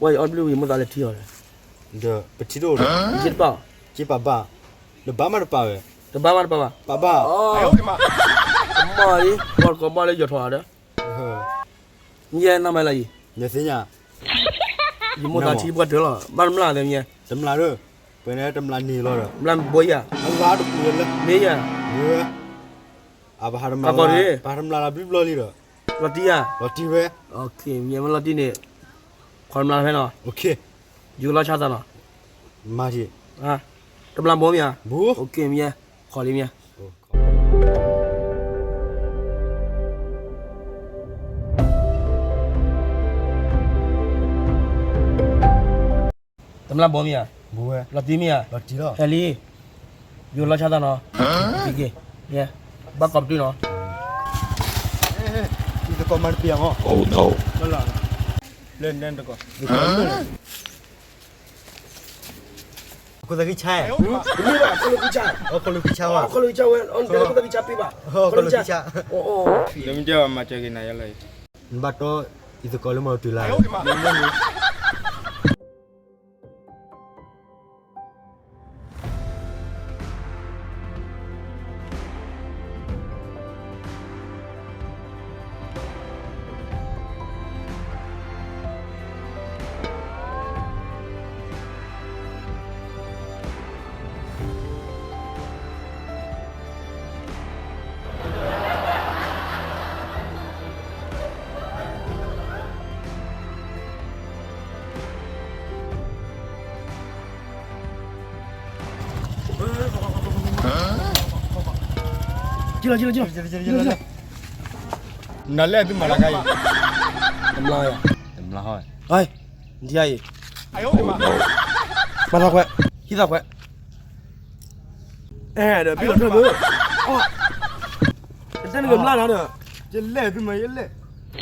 ပှၤအီၣ်ဘျုးဝံၤမိၢ်သးလဲၤထံအီၤလဲၣ်, ဒီးပထံတအိၣ်ဒီး, ယတပာ်, က့ပာ်ဘၣ်, နဘၣ်မးတပာ်ဝဲ, တဘၣ်မးတပာ်ဘၣ်, ပာ်ဘၣ်, မီၢ်လံ, ပှၤတကိးဘၣ်လၢယီၤထီၣ်ဒီး, ယဲနမၤလၢအံၤ, နသ့ၣ်ညါ, ယမိၢ်သးထံပှၤတၢၢ်လီၤ, ဘၣ်တမျၢ်သ့ၣ်မညဲ, တမျၢ်ဒီး, ပှၤန့ၣ်တမျၢ်န့ၣ်လီၤဒီး, မျၢ်ဘိယၤ, အလါတပူၤလၢ, မ့ၢ်ယၤ, အပဟးတမျၢ်, ပဟးတမျၢ်လၢဘျုးဘျီလံဒီး, လီၤတံၢ်ဧါ, လီၤတံၢ်ဝဲ, မ့ၢ်လီၤတံၢ်န့ၣ်, ခီတမျၢ်ဖဲနီၤ, ယူၤလီၤဆါသးနီၤ, မၤ, တမျၢ်ဘိမ့ၢ်ဧါ, မ့ၢ်, ခီလံမ့ၢ်, တမျၢ်ဘိမ့ၢ်ဧါ, လီၤတံၢ်မ့ၢ်ဧါ, ဟဲလံ, ယူၤလီၤဆါသးနီၤ, ဘၣ်ကိးပတုာ်နီၤ, ယသကိးမၤတပျးမီၤ, လၢနတကိး, ခိၣ်သးကံဆါ, ခိၣ်သးကံဆါဝဲ, ခိၣ်သးကံဆါပ့ၢ်ဘၣ်, လၢမ့ၢ်တဲဘၣ်မၤစၢၤက့ၤနၤယလီၤ, နဘၣ်တီ ယသကိးလၢမၤတုၤလၢ နလဲၣ်သုမၤလၢကါအံၤ, တမျၢ်, တမျၢ်ဟီ, နထံၣ်အံၤ, မၤသးခွဲး, ဟံးသးခွဲး, အဲ ဒီးဘံၣ်လီၤထၢၣ်ဘၢ, တၢ်နကမျၢ်နီၤဒီး, ယလဲၣ်သုမၤယလဲၣ်,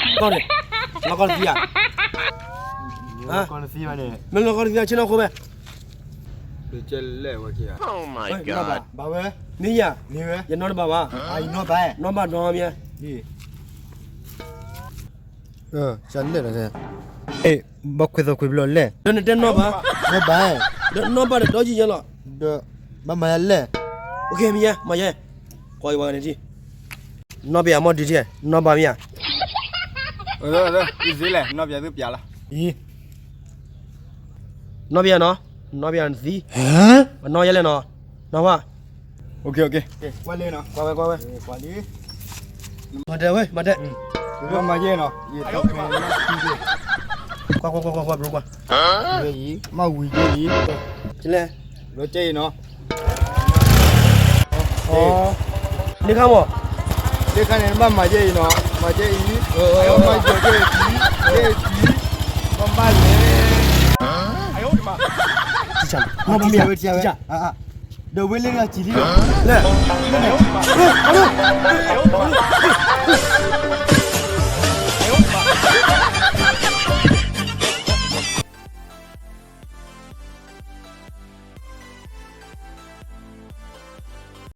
ကီၢ်န့ၣ်, လီၤကီၢ်တသံဧါ, မ့ၢ်လီၤကီၢ်တသံဆ့ၣ်နီၤခိၣ်ဖဲ, လဲၣ်ဝဲ, ဘၣ်ဝဲ, မ့ၢ်ယၤ, ယနီၢ်တဘၣ်ဘၣ်, နီၢ်ဘၣ်နီမ့ၢ်, လဲၣ်, ဘၣ်ခွဲးသးခွဲးဘျီလဲၣ်, ဒီးနတဲနီၢ်ဘၣ်, နီၢ်ဘၣ်, ဒီးနီၢ်ဘၣ်ဒီးဒီယံၤယဲလီၤ, ဒီး, ဘၣ်မၤယလဲၣ်, မ့ၢ်ယၤ, မ့ၢ်ယၤ, ကွၢ်အံၤဝဲန့ၣ်, နီၢ်ဘၣ်မ့ၢ်ဒ်ထံၣ်, နီၢ်ဘၣ်မ့ၢ်ယၤ, အံၤ, နီၢ်ဘၣ်နီၤ, နီၢ်ဘၣ်နသံ, နီၢ်ယဲလဲၣ်နီၤ, နီၢ်ဝါ, ကွၢ်ဝဲ, ကွၢ်ဝဲ, မၤတဲဝဲ, မၤတဲ, မၤယဲနီၤ, ကွၢ်ကွၢ်ကွၢ်ကွၢ်ကွၢ်, မၤဝံၤယဲအံၤ, လဲၣ်, လီၤကဲအံၤနီၤ န့ၣ်ခါမး, န့ၣ်ခါန့ၣ်နဘၣ်မၤယဲအံၤနီၤ, မၤယဲအံၤ, မၤယဲအံၤ, မၤလဲၣ်, ဒီးဝဲလၢဂၤစံးလံ, လဲၣ်, လဲၣ်,